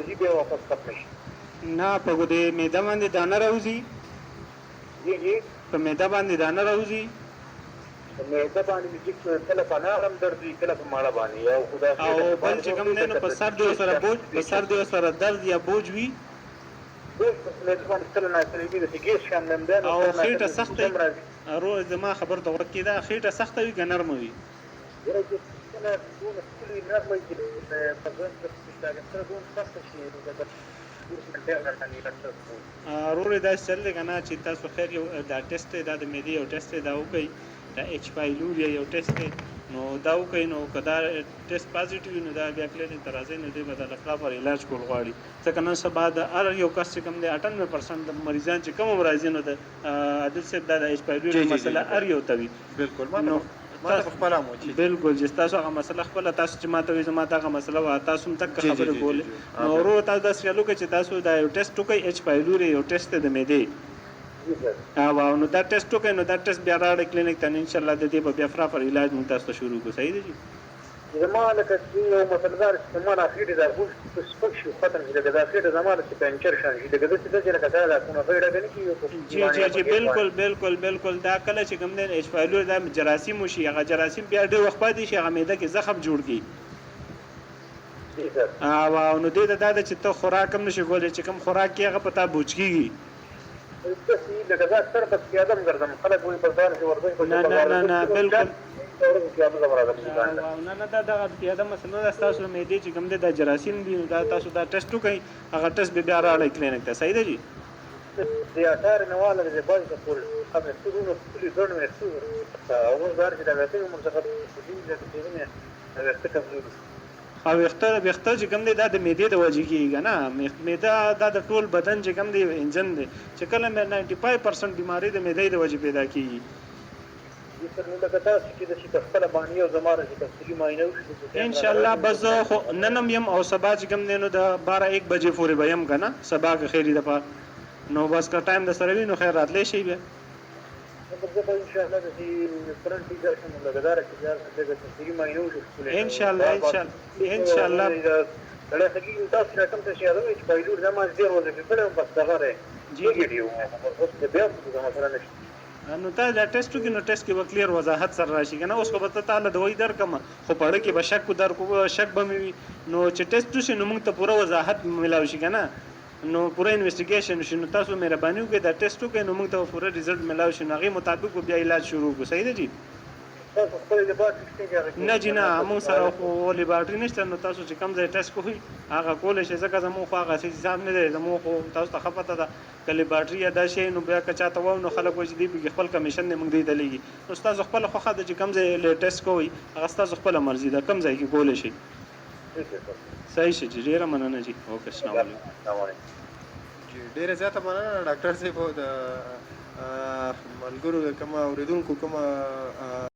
ځي بیا واپس ختم شي. نه، په دې معده باندې دانه راوځي؟ جی جی. په معده باندې دانه راوځي؟ په معده باندې مې چې کله په انار هم درد وي، کله په ماړه باندې، او خو دا او بل چې کوم دی نو په سر دې ورسره بوج، په سر دې ورسره درد یا بوج وي؟ بوج په معده باندې کله ناکله وي، داسې ګیس شان مې هم دی، نو او کله خېټه ناکله داسې سخته غوسه هم راځي. وي؟ زما خبر ته غوږ کېده، خېټه سخته وي که نرمه وي؟ یاره چې کله دونه ښکلې نرمه وي چې په ځان کله دونه سخته شي لکه. وروره داسې چل دی که نه چې تاسو خیر یو دا ټیسټ دی، دا د معدې یو ټیسټ دی، دا وکړئ. دا ایچ پایلوریا یو ټیسټ دی، نو دا وکړئ. نو که دا ټیسټ پازیټیو وي نو دا بیا کلینیک ته راځئ، نو دوی به درله پراپر علاج کول غواړي، ځکه نن سبا د هر یو کس چې کوم دی 98% د مریضان چې کوم هم راځي، نو د عادل صاحب دا د ایچ پایلوریا مسله هر یو ته وي. بالکل، ما نو ته په خپله هم و. جی. بالکل چې تاسو هغه مسله خپله، تاسو چې ماته وی زما دغه مسله وه، تاسو هم دقه خبرې کولې. نو ورور تاسو داسې چل وکړئ چې تاسو دا یو ټیسټ وکړئ، ایچ پایلوري یو ټیسټ دی د معدې. او نو دا ټیسټ وکړئ، نو دا ټیسټ بیا راوړئ کلینیک ته، نو انشاءالله د دې به بیا پراپر علاج موږ تاسو ته شروع کړو. صحیح دی جي؟ زما لکه چې یو مسله دا چې زما دا خېټې دا ګوشت سپک شي، ختم شي، لکه دا خېټه زما داسې پنچر شان شي، لکه داسې داسې لکه دا کومه غېړه ډکه نه کېږي. جی جی جی، بالکل بالکل بالکل. دا کله چې کوم دی ایچ پایلوري دا جراثیم وشي، هغه جراثیم بیا ډېر وخت پاتې شي، هغه معده کې زخم جوړ کړي. او نو دې ته دا ده چې ته خوراک هم نشې کولی، چې کوم خوراک کې هغه په تا بوج کېږي. لکه زه اکثر بس پیاده هم ګرځم، خلک وایي بس دا چې ورزش. نه نه نه نه، بالکل. نه نه، دا دغه پیاده مسله ده. ستاسو د معدې چې کوم دی دا جراثیم دي، نو دا تاسو دا ټیسټ وکړئ، هغه ټیسټ به بیا راوړئ کلینیک ته. صحیح ده جي؟ د اټار مې واله د باز ته پورې ویښتونه ښکلي ګڼ ویښتونه، او اوس دا چې دا ویښته مې ورڅخه مې دا ویښته کمزوري شو. او ویښته چې کوم دی دا د معدې د وجې کېږي که نه. معده دا د ټول بدن چې کوم دی یو انجن دی، چې کله مې 95% بیمارۍ د معدې د وجې پیدا کېږي. نو لکه تاسو چې داسې په خپله باندې یو زما داسې تفصیلي معاینه وشي. ان شاء الله، بس زه خو نن هم یم او سبا چې کوم دی نو د 12 1 بجې پورې به یم که نه. سبا که خیر وي دپاره، نو بس که ټایم در سره وي نو خیر راتلی شئ بیا. زه به ان شاء الله داسې فرنټ درشم، لکه دا چې لږه تفصیلي معاینه وشي. ان شاء الله، ان شاء الله، ان شاء الله. سړی ښه کېږي. تاسو چې کوم څه چې یادوئ چې پایلور زما ډېر وظیفې کړی وم، بس دغه دی. جی جی. اوس بیا هم څه مسله نشته. نو تا دا ټیسټ وکړي نو ټیسټ کې به کلیر وضاحت سره راشي که نه. اوس خو به ته تاله دوایي درکړم، خو په اړه کې به شک درکو، شک به مې وي. نو چې ټیسټ وشي نو موږ ته پوره وضاحت ملاو شي که نه، نو پوره انویسټیګیشن وشي. نو تاسو مهرباني وکړئ، دا ټیسټ وکړئ، نو موږ ته به پوره ریزلټ ملاو شي، نو هغې مطابق به بیا علاج شروع کړو. صحیح ده جي؟ تاسو خپلې لیبارټري شته چې هغه؟ نه جي نه، موږ سره خو لیبارټري نشته. نو تاسو چې کوم ځای ټیسټ کوئ هغه کولی شئ، ځکه زموږ خو هغسې حساب نه دی. زموږ خو تاسو ته ښه پته ده، که لیبارټري یا دا شی نو بیا که چاته وایم نو خلک وایي چې دوی پکې خپل کمیشن دی، موږ دوی ته لېږي. نو ستاسو خپله خوښه ده چې کوم ځای ټیسټ کوئ، هغه ستاسو خپله مرضي ده، کوم ځای کې کولی شئ. صحیح شي جي، ډېره مننه جي. اوکې، السلام علیکم. جی، ډېره زیاته مننه ډاکټر صاحب. د ملګرو کومه اورېدونکو کومه